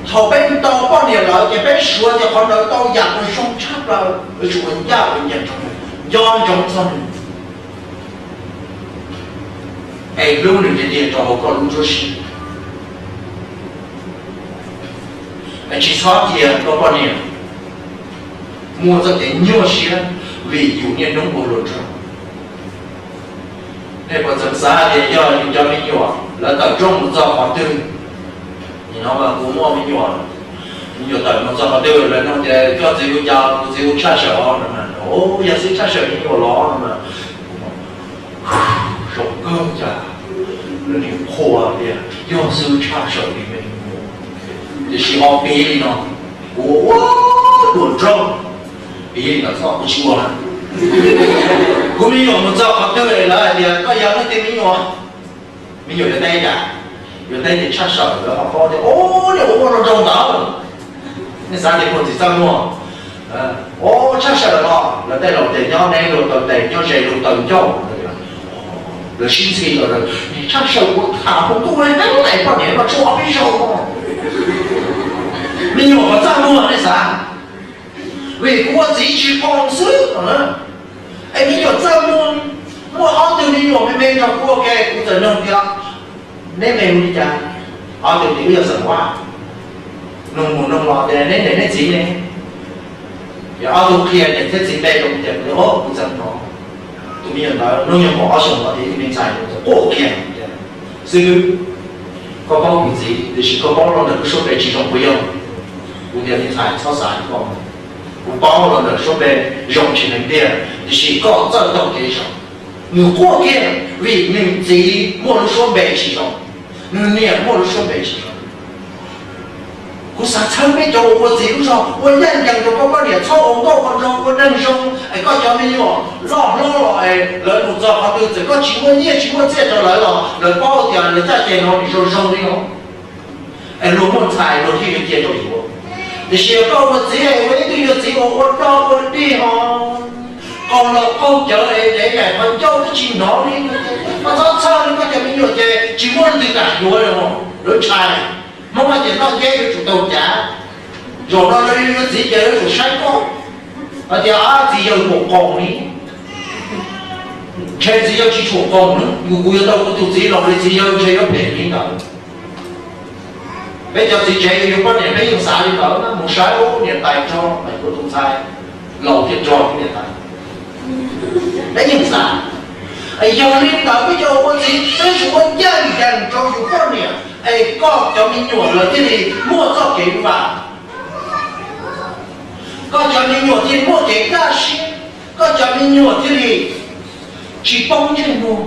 thaum peb tau poj niam lawm ces peb suav tias qhov ntawd tau yam uas zoo tshaj plaws, yuav tsum ua ncaj ua ncees rau nws, nco ntsoov txog nws, es hlub nws tiag tiag rau hauv koj lub nruab siab. Es tsis txhob cia koj poj niam muaj txoj kev nyuaj siab vim yus niaj hnub ua hluas nraug. Nej puas txeev xav tias yog yus cov me nyuam lawv tawm rooj mus txog qhov twg, nim no mas kuv muaj me nyuam, me nyuam tawm mus txog qhov twg lawv nug tias koj txiv hu cas, kuv txiv hu Tshaj Sawm no mas, yog xib Tshaj Sawm me nyuam los no mas, zoo kawg cas, lawv nim qhuas tias yog xib Tshaj Sawm li me nyuam. Tiam sis ho piv li no, kuv ua hluas nraug, piv li no txhob, kuv tsis ua lawm. Kuv me nyuam mus txog qhov twg lawv hais tias koj yog leej twg me nyuam, me nyuam yuav teb cas? Yuav teb tias Tshaj Sawm, lawv ho paub tias, o, nej ua ua hluas nraug ntawd. Nej xav tias muaj txiv txaj muag, o, Tshaj Sawm los lawv tej laus tias nyob neb luag taw tes, nyob ze luag taw ncauj. Lawv sib ntxhi los, Tshaj Sawm ua tham hu ntuj heev, poj niam no tshuav ob peb zaug. Me nyuam kom txaj muag nej xav, vim kuv ua txiv tsis qoo xwb. Es me nyuam txaj muag, muaj ob tug me nyuam me me nrog kuv ua ke, kuv txawm nug tias neb me hu li cas, ob tug tias wb yog Xeem Vaj. Nug mus nug los tias neb niam neb txiv ne? Yog ob tug qhia niam thiab txiv npe rau kuv tias, o, kuv txawm hnov tus me nyuam ntawd hnub nyoog kaum ob xyoos los tias ib me ntxhais, kuv txawm quaj kiag tias, xib hwb, koj paub kuv txiv tiam sis koj paub los ntawm lub suab npe tsis zoo puas yog? Kuv tias me ntxhais txhob xav li ko, kuv paub los ntawm suab npe zoo tsis neeg tiag tiam sis koj txawj taug kev zoo. Nws quaj kiag vim nws txiv muaj lub suab npe tsis zoo, nws niam muaj lub suab npe tsis zoo. Kuv xav txhawb peb cov uas ua txiv lub zog ua ncaj ncees rau koj poj niam, txhob ua nkauj ua nraug ua neeg zoo es koj cov me nyuam loj hlob los es lawv mus txog qhov twg txawm koj tsis muaj nyiaj tsis muaj txiaj rau lawv los lawv paub tias lawv caj ces no nws zoo zoo li no. Es luag muaj ntxhais luag thiaj yuav cia rau yuav. Tiam sis yog koj ua txiv es ua ib tug yuav txiv uas ua dog ua dig ho qaug los qaug cawv es dev yaim qhov ncauj twb tsis hnov li, koj txhob txhawj li, koj cov me nyuam ces tsis muaj leej twg kam yuav li os. Lawv ntshai, Hmoob hais tias noj nceb yuav tsum taug cav. Zaum no lawv yuav yuav txiv ces yuav tsum saib koj hais tias, ab, txiv yawg puas qoos li. Ntshe txiv yawg tsis tshua qoos, kuv yuav tau kuv tus txiv los li txiv yawg ntshe yuav phem li ntawd. Peb cov txiv tsev yug poj niam peb yeej xav li ntawd, mus saib ub niam tais rog, kuv tus ntxhais laus thiaj rog niam tais. Peb yeej xav. Yog li ntawd peb cov ua txiv peb yuav tsum ua ncaj ncees rau yus poj niam es koj cov me nyuam lawv thiaj li muaj txoj kev vam. Koj cov me nyuam thiaj li muaj kev kaj siab, koj cov me nyuam thiaj li tsis poob ntsej muag.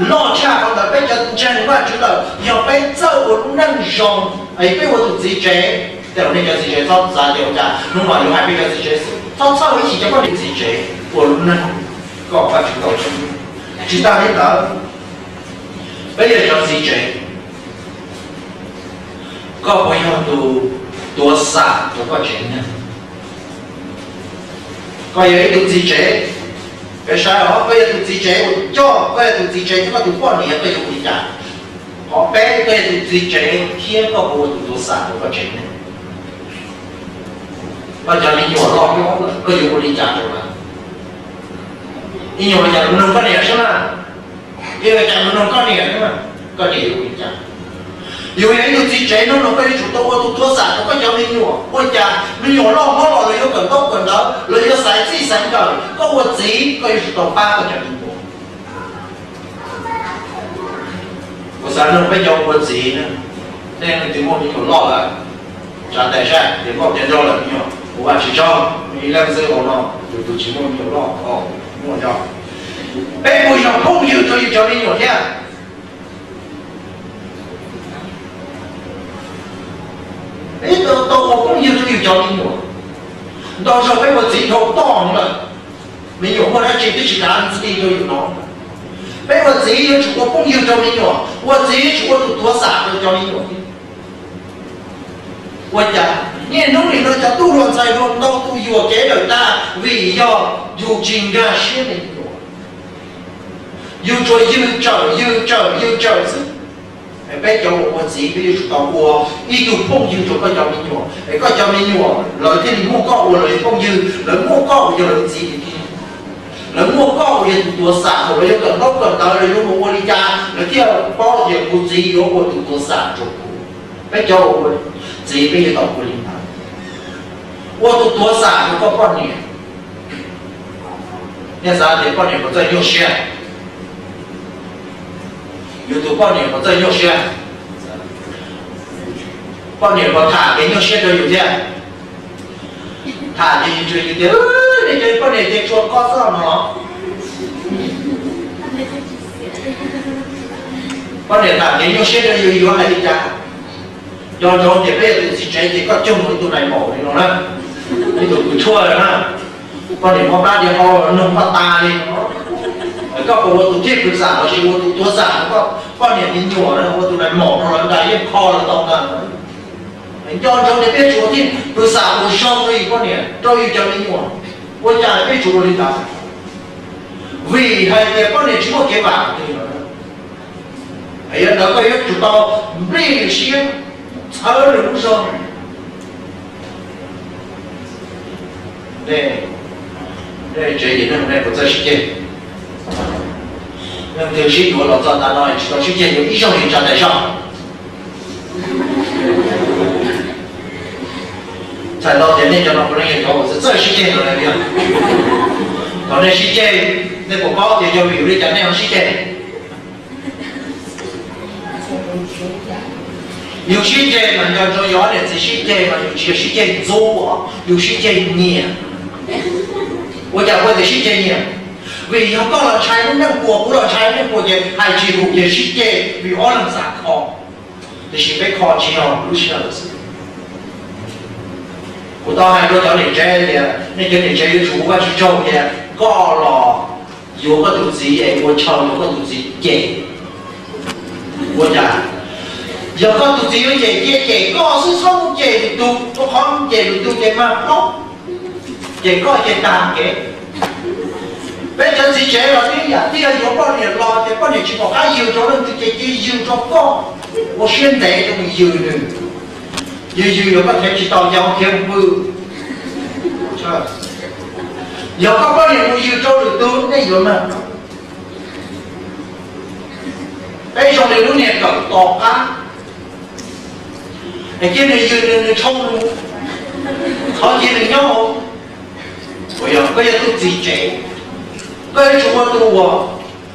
Loj tshaj qhov ntawd peb cov ntseeg Vajtswv lawm yog peb txawj ua lub neej zoo, es peb ua tus txiv tsev, tej zaum nej cov txiv tsev txhob xav tias ua cas hnub no yuav hais peb cov txiv tsev xwb, txhob txhawj ib chim cov poj niam txiv tsev ua lub neej kom Vajtswv tau tshwj. Tsis tas li ntawd, peb yog cov txiv tsev, koj puas yog tus tuav xam rau koj tsev neeg? Koj yog ib tug txiv tsev, peb saib os, koj yog tus txiv tsev uas coj, koj yog tus txiv tsev thiab koj tus poj niam koj yuav ua li cas? Qhov peb, koj yog tus txiv tsev thiab koj puas ua tus tuav xam rau koj tsev neeg? Koj cov me nyuam loj hlob lawm koj yuav ua li cas rau lawv? Ib nyuag li cas los mloog koj niam saib na, ib nyuag li cas los mloog koj niam saib na, koj niam yuav ua li cas? Yus yog ib tug txiv tsev hnub no koj yuav tsum tau ua tus tuav xam rau koj cov me nyuam. Ua cas me nyuam loj hlob los lawv yuav kawm ntaub kawm ntawv, lawv yuav xaiv txij xaiv nkawm, koj ua txiv koj yuav tsum tau pab koj cov me nyuam. Kuv xav nug peb cov ua txiv na, nej leej twg muaj me nyuam loj lawm? Tsa tes saib, ces muaj cov nrog lawm me nyuam, kuv vam tsis tsaug, ib leej xwb hauv no, tus tus tsis muaj me nyuam loj, muaj nrog. Peb puas yog phooj ywg rau yus cov me nyuam thiab? Peb tau ua phooj ywg rau yus cov me nyuam. Ntau zaug peb ua txiv dhau toj lawm, me nyuam muaj dab tsi twb tsis kav ntxhi rau yus no. Peb ua txiv yuav tsum ua phooj ywg rau me nyuam, ua txiv yuav tsum ua tus tuav xam rau cov me nyuam thiab. Ua cas niaj hnub nim no cov tub hluas ntxhais hluas ntau tus yuam kev lawm tag vim yog yus tsis nkag siab me nyuam, yus tsuas yws tsawm yws tsawm yws tsawm xwb. Peb cov uas ua txiv peb yuav tsum tau ua ib tug phooj ywg rau koj cov me nyuam, es koj cov me nyuam lawv thiaj li muaj koj ua lawv phooj ywg, lawv muaj koj ua yog lawv txiv tiag tiag. Lawv muaj koj ua yog tus tuav xam, thaum lawv yuav kawm ntaub kawm ntawv lawv yuav mus ua li cas lawv thiaj paub tias kuv txiv yuav ua tus tuav xam rau kuv. Peb cov ua txiv peb yuav tau ua li ntawd, ua tus tuav xam rau koj poj niam. Nej xav tias poj niam puas txawj nyuaj siab? Yus tus poj niam puas txawj nyuaj siab? Poj niam puas tham kev nyuaj siab rau yus thiab? Tham ces yus tias, nej cov poj niam ces tsuas koj xwb no. Poj niam tham kev nyuaj siab rau yus yuav hais li cas? Nco ntsoov tias peb yog tus txiv tsev ces koj coj mus ib tug nais maum li no na, ib tug kws tshuaj na, poj niam mob plab diav hau noog koj tas li no. Koj puas ua tus thij pwm xam lossis ua tus tuav xam rau koj poj niam me nyuam, ua tus nais maum rau lawv ntais yeej kho lawv tau ntag. Nco ntsoov tias peb yuav tsum ua thij pwm xam uas zoo rau yus poj niam, rau yus cov me nyuam. Ua cas peb yuav tsum ua li ntawd? Vim hais tias poj niam tsis muaj kev vam twg. Yog li ntawd koj yuav tsum tau nplij lwm siab txhawb nws lub zog. Nej tsev ces nej puas txawj sib ceg? Leej twg sib yuav los txog tav no tsis tau sib ceg, yuav ib zaug li tsa tais zog. Txhais tau tias nej cov no puav leej yog cov uas txawj sib ceg los lawm tiag. Thaum nej sib ceg, nej puas paub tias yog vim li cas nej ho sib ceg? Yus sib ceg mas nco ntsoov, yus ob niam txiv sib ceg mas yus tsis yog sib ceg ntxub, yus sib ceg nyiam. Ua cas kuv tias sib ceg nyiam? Vim yog koj los ntshai lub neej puas, kuv los ntshai lub neej puas ces hais tsis hum ces sib ceg vim ob leeg xav kho. Tiam sis peb kho tsis yog lub sij hawm xwb. Kuv tau hais rau cov niam tsev tias nej cov niam tsev yuav tsum ua Vajtswv tsaug tias koj los yuav koj tus txiv es ua tshau rau koj tus txiv cem. Ua cas? Yog koj tus txiv yuav cem cia cem koj xwb, txhob mus cem lwm tus, rau qhov mus cem lwm tus ces mag plaub, cem koj ces tag kev. Peb cov txiv tsev los twb yam tiag, yuav poj niam los ces poj niam tsis pom qab yws rau leej twg ces cia yws rau koj, ua siab ntev rau mus yws nws. Yws yws yuav koj thev tsis tau yau thiab pw. Yog koj poj niam mus yws rau lwm tus nej yuav mag. Peb zoo li lub niag kawm tom qab. Es cia nws yws nws, nws tshooj nws, thov cia nws nyob. Uas yog koj yog tus txiv tsev, koj yuav tsum ua tus uas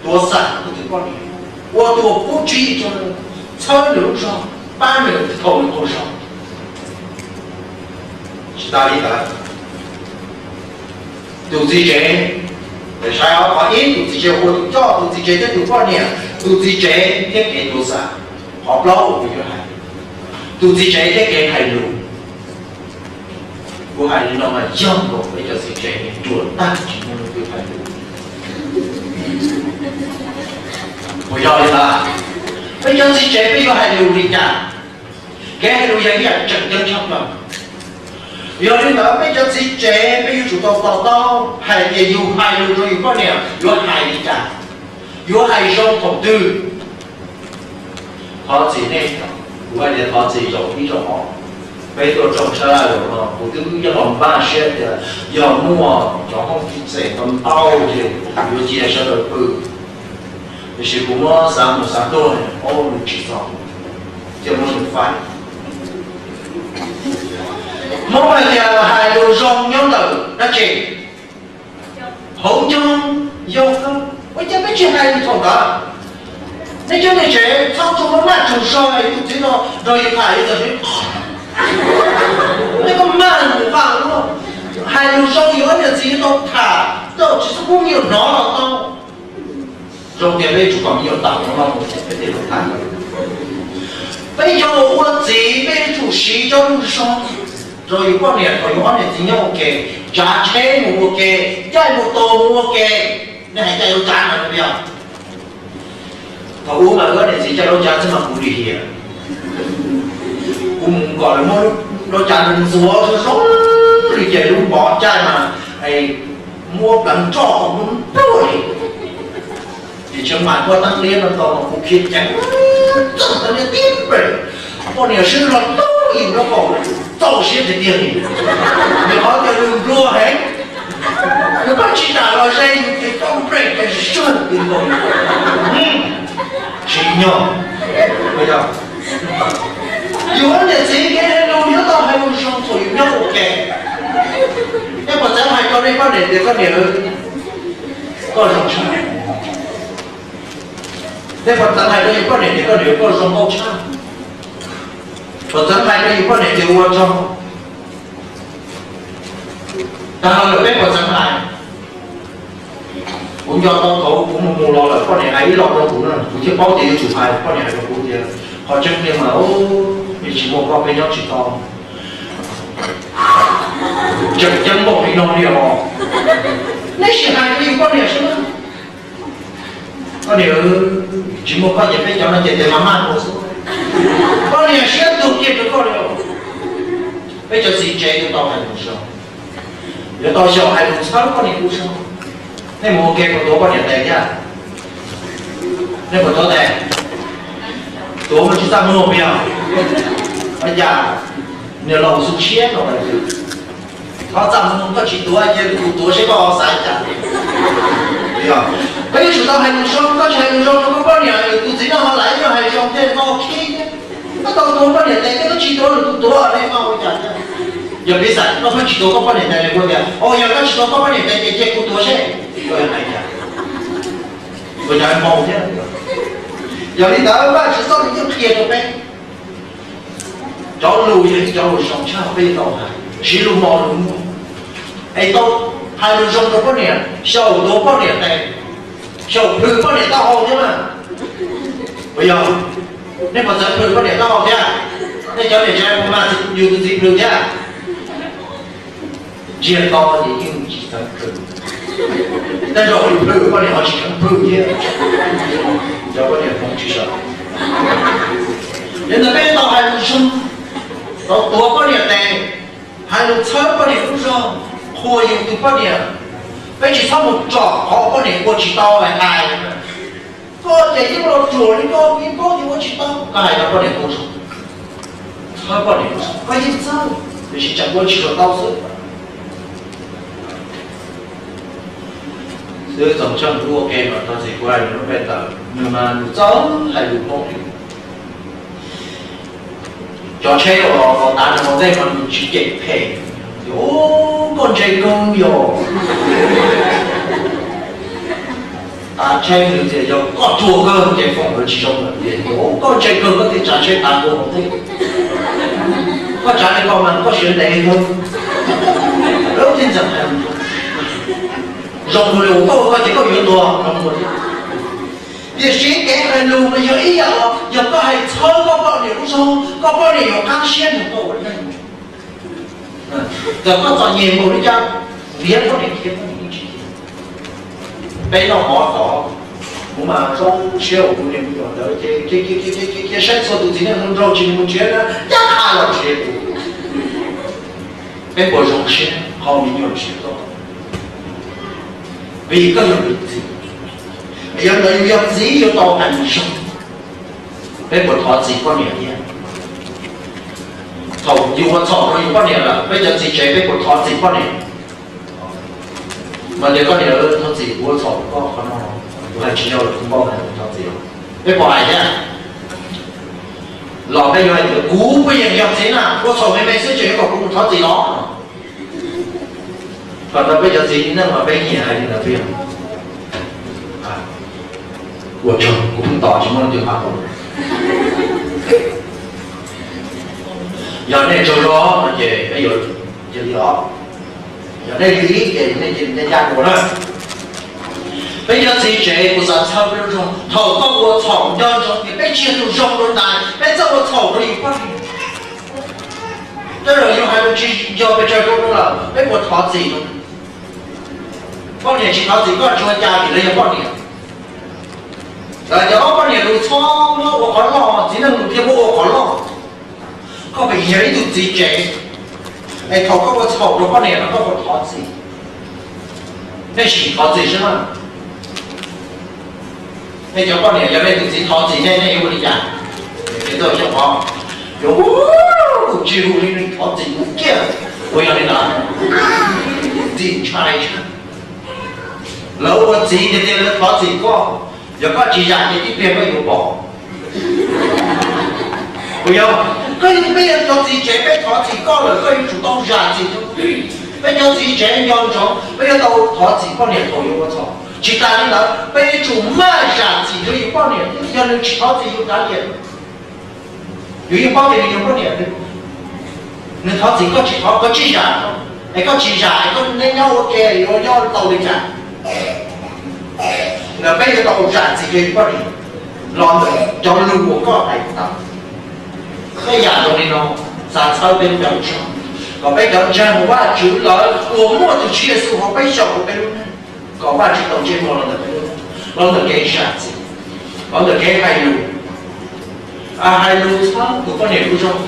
tuav xam tus poj niam, ua tus uas pub tswv yim rau nws, txhawb nws lub zog, pab nws thaum nws qaug zog. Tsis tas li ntawd, tus txiv tsev, saib qhov ib, tus txiv tsev ua tus coj tus txiv tsev thiab tus poj niam, tus txiv tsev thiab kev tuav xam. Qhov plaub uas kuv yuav hais, tus txiv tsev thiab kev hais lus. Kuv hais li no mas yog nkaus peb cov txiv tsev ruam tag tsis muaj leej twg hais lus. Puas yog li ntawd? Peb cov txiv tsev peb yuav hais lus li cas? Kev hais lus yog ib yam tseem ceeb tshaj plaws. Yog li ntawd peb cov txiv tsev peb yuav tsum tau to taub hais tias yus hais lus rau yus poj niam yuav hais li cas, yuav hais zoo thaum twg. Thov txim nej, kuv hais tias thov txim zaum ib zaum ob. Peb tuaj tsoom sab laj zaum no kuv twb yog los npaj siab tias yog muaj cov hoob txem ntau ntau ces yuav cia sawv daws pw. Tiam sis kuv muab xav mus xav tuaj, ob lus tsis txog, cia muab nws faib. Hmoob hais tias hais lus zoo nyob ntawm dab tsi? Hauv ncoo. Yog kawg, ua cas peb tsis hais lus thaum ntawd? Nej cov niam tsev txhob tsuas maj tsuas zog es tus txiv no nrog yus tham yus txawm, nej koj maj mus vaj luaj. Hais lus zoo yus ob niam txiv yuav tau tham, tau tsis txhob pub me nyuam hnov los tau. Zoo tias peb yuav tsum kom me nyuam tawm no los mus peb thiaj tham. Peb cov uas ua txiv peb yuav tsum siv cov lus zoo rau yus poj niam thaum yus ob niam txiv nyob ua ke, tsav tsheb mus ua ke, caij mus tos mus ua ke. Nej hais caij lub tsav no yog? Thaum ub mas wb ob niam txiv caij lub tsav xwb mas kuv lim hiam. Kuv mus kom lawv muab lub tsav ntxuav zoo zoo li ces lub npov caij mas muab pleev roj kom npluag npluag li. Ces tseem mam muab teeb liab no tau mas kuv khiav ceev txog teeb liab tib nplej, poj niam swb los tub yus nraub qaum, txaus siab tiag tiag li. Nws qhov tias nws npluag heev, nws pab tsis kam los ze yus ces tau nplej ces suag nkaus. Tsim nyog, yus ob niam txiv kev hais lus yuav tau hais lus zoo thaum yus nyob ua ke. Nej puas txeev hais rau nej poj niam tias koj niam, koj zoo tshaj? Nej puas txeev hais rau yus poj niam tias koj niam koj zoo nkauj tshaj? Puas txeev hais rau yus poj niam tias ua tsaug? Tag lawm peb puas txeev hais? Kuv nco tau thaum kuv mus mus los lawm poj niam hais ib los rau kuv na, kuv thiaj paub tias yuav tsum hais. Poj niam hais rau kuv tias, qhov tseeb tiag mas, peb tsis muaj koj peb nyob tsis tau. Tseem ceeb npaum li no li os. Nej sim hais li poj niam seb. Koj niam, tsis muaj koj ces peb cov no ces tes mas maj ua xwb. Koj niam siab tuag kiag rau koj li os. Peb cov txiv tsev yuav tau hais lus zoo, yuav tau xyaum hais lus txhawb poj niam lub zog. Nej mus ua ke puas tuav poj niam tes thiab? Nej puas tuav tes? Tuav mas tsis txaj muag puas yog? Ua cas niam laus xu siab no, thov txaj muag, koj tsis tuav cia kuv tuav seb koj xav cas. Yog, koj yuav tsum tau hais lus zoo, koj tsis hais lus zoo rau koj poj niam, tus txiv no ho laim yuav hais zoo thiaj noj khib thiab. Koj tau tuav poj niam tes thiab koj tsis tuav los tus tuav ne, koj ua cas thiab? Yog piv xam koj pheej tsis tuav koj poj niam tes, nws kuj tias, o, yog koj tsis tuav koj poj niam tes ces cia kuv tuav seb. Koj yuav hais cas? Ua cas npau thiab? Yog li ntawd Vajtswv txoj lus yeej qhia rau peb, cov lus yog ib cov lus zoo tshaj peb tau hais, siv lus mos lus muag, es tau hais lus zoo rau poj niam, xyaum tuav poj niam tes, xyaum plhws poj niam taub hau thiab mas. Puas yog? Nej puas txeev plhws poj niam taub hau thiab? Nej cov niam tsev puas mag yus tus txiv plhws thiab? Ntsiag to ces yeej tsis txeev plhws, tej zaum yus plhws poj niam ho tsis txeev plhws thiab. Cov poj niam Hmoob tsis sawv. Yog ntawd peb tau hais lus zoo, tau tuav poj niam tes, hais lus txhawb poj niam lub zog, qhuas yus tus poj niam. Peb tsis txhob mus tsom qhov poj niam ua tsis tau hais hais. Koj ces yeej los ruam li koj, yeej paub tias ua tsis tau, koj hais rau poj niam ua zoo, txhawb poj niam, koj yeej txhawb, tiam sis tseem ua tsis tau xwb. Xwb txoos tsheej kuv ua ke mas txog txiv kuv hais nws lub npe ntawd, nws mas nws txawj hais lus Hmoob li. Cov tsheb uas tav nws ua ntej mas nws tsis cem phem, tias, Ub, koj ntse kawg yog. Tav tsheb nws tias yog koj ruam kawg ces foom lawv tsis zoo lawm, tias, Ub, koj ntse kawg koj thiaj tsav tsheb tav kuv ua ntej. Koj tsav li ko mas koj siav ntev kawg. Lawv thiaj ntxeev hais zoo li uas koj ua koj ces koj yuav tuag no ua thiab. Tiam sis kev hais lus mas yog ib yam, yog koj hais txhawb koj poj niam lub zog, koj poj niam yuav qab siab nrog koj ua neej. Txawm koj txom nyem npaum li cas, liab poj niam khiav poj niam yeej tsis khiav. Peb noj mov tod, kuv mas zoo siab uas kuv niam me nyuam ntawd ces cia saib txhua tus txiv neej nraug tsis mus nrhiav na, cab qha los nrhiav kuv. Peb puas zoo siab qhov me nyuam nrhiav koj? Vim koj yog tus txiv, yog ntawd yus yog txiv yuav tau hais lus zoo. Peb puas thov txim poj niam thiab? Thaum yus ua txhaum rau yus poj niam lawm, peb cov txiv tsev peb puas thov txim poj niam? Mas tias koj niam, thov txim kuv ua txhaum rau koj qhov no, kuv hais tsis yog lawm, kuv npau taws, kuv thov txim. Peb puas hais thiab? Los peb yuav hais tias kuv pheej yeem yog txiv na, ua txhaum me me xwb tseem yuav kom kuv mus thov txim los? Thaum ntawd peb cov txiv neej mas peb nyiam hais li ntawd tiag. Ua tsaug, kuv pheej tos tsis muaj leej twg hais. Yog nej tsaug zog no ces peb yuav cia li os. Yog nej cia li ces nej cia li ncaj ncaj dua na. Peb cov txiv tsev kuv xav txhawb peb lub zog, thaum koj ua txhaum nco ntsoov tias peb tsis yog tus zoo rau ntais, peb txawj ua txhaum rau yus poj niam. Tej zaum yus hais lus tsis nco pes tsawg rau nws lawm, peb puas thov txim rau nws? Poj niam tsis thov txim koj tsis ua cas vim lawv yog poj niam. Lawv cov ob poj niam lus txhob muab ua qhov loj, txiv neej lus thiaj muab ua qhov loj. Koj pheej yog ib tug txiv tsev, es thaum koj ua txhaum rau poj niam no koj puas thov txim? Nej sim thov txim saib mas. Nej cov poj niam, yog nej tus txiv thov txim nej, nej yuav ua li cas? Ces txawj xyov qhov, yuav hu, tsis hu li, thov txim kuv kiag. Puas yog li ntawd? Txim ntshai. Lawv ua txiv tiag tiag lawv thov txim koj, yog koj tsis zam ces tib pliag koj yuav pom. Puas yog? Koj, peb yog cov txiv tsev peb thov txim koj lawm koj yuav tsum tau zam txim rau. Peb cov txiv tsev nco ntsoov peb yuav tau thov txim poj niam thaum yuav ua txhaum. Tsis tas li ntawd peb yuav tsum maj zam txim rau yus poj niam thiab, yog nws tsis thov txim yus kav liam. Yus yeej paub tias nws yog poj niam, nws thov txim koj tsis thov, koj tsis zam, es koj tsis zam es koj neb nyob ua ke yuav nyob tau li cas? Ntawd peb yuav tau zam txim rau yus poj niam los ntawm cov lus uas koj hais tau. Tej yam zoo li no xav txhawb peb lub zog, kom peb cov ntseeg Vajtswv lawv uas muaj tus Tswv Yexus hauv peb xyaum hauv peb lub neej, kom Vajtswv tau ntsej muag los ntawm peb lub neej, los ntawm kev zam txim, los ntawm kev hais lus. Hais lus txhawb tus poj niam lub zog,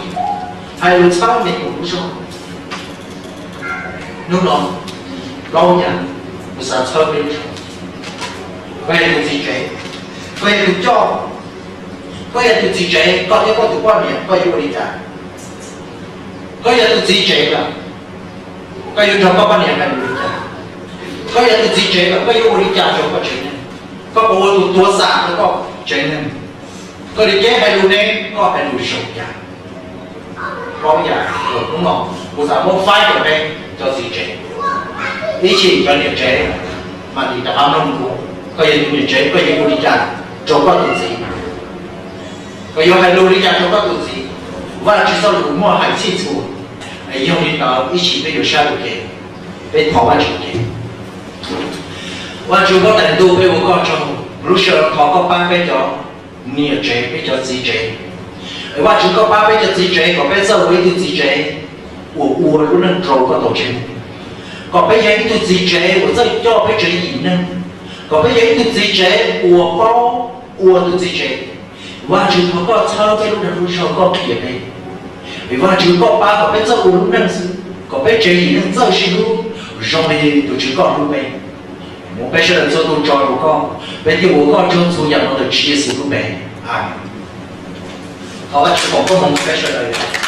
hais lus txhawb me nyuam lub zog. Hnub no plaub yam kuv xav txhawb peb lub zog. Koj yog tus txiv tsev, koj yog tus coj, koj yog tus txiv tsev, koj thiab koj tus poj niam koj yuav ua li cas? Koj yog tus txiv tsev lawm, koj yuav nrog koj poj niam hais lus li cas? Koj yog tus txiv tsev lawm koj yuav ua li cas rau koj tsev neeg? Koj puas ua tus tuav xam rau koj tsev neeg? Koj li kev hais lus ne, koj hais lus zoo cas? Plaub yam uas hnub no kuv xav muab faib rau peb cov txiv tsev. Ib chim cov niam tsev mam li rov qab mloog kuv, koj yog tus niam tsev koj yuav ua li cas rau koj tus txiv? Koj yuav hais lus li cas rau koj tus txiv? Vaj Tswv txoj lus muaj hais txhij txhua, yog li ntawd ib chim peb yuav sab tus kev, peb thov Vaj Tswv kev. Vaj Tswv Paj Tais Ntuj, peb ua koj tsaug, lub sij hawm no thov koj pab peb cov niam tsev, peb cov txiv tsev. Vaj Tswv koj pab peb cov txiv tsev kom peb txawj ua ib tug txiv tsev uas ua lub neej rau koj tau tseeb, kom peb yog ib tug txiv tsev uas txawj coj peb tsev yim neeg, kom peb yog ib tug txiv tsev uas paub ua tus txiv tsev. Vaj Tswv thov koj txhawb peb lub dag lub zog, koj qhia peb. Vim Vaj Tswv koj pab kom peb txawj ua lub neej xwb, kom peb tsev yim neeg txawj sib hlub zoo li tus Tswv koj hlub peb. Muab peb sawv daws txhua tus tso rau koj, peb thiaj ua koj tsaug txhua yam no ntawm Tswv Yexus lub npe. Amees. Thov Vaj Tswv foom koob hmoov rau peb sawv daws.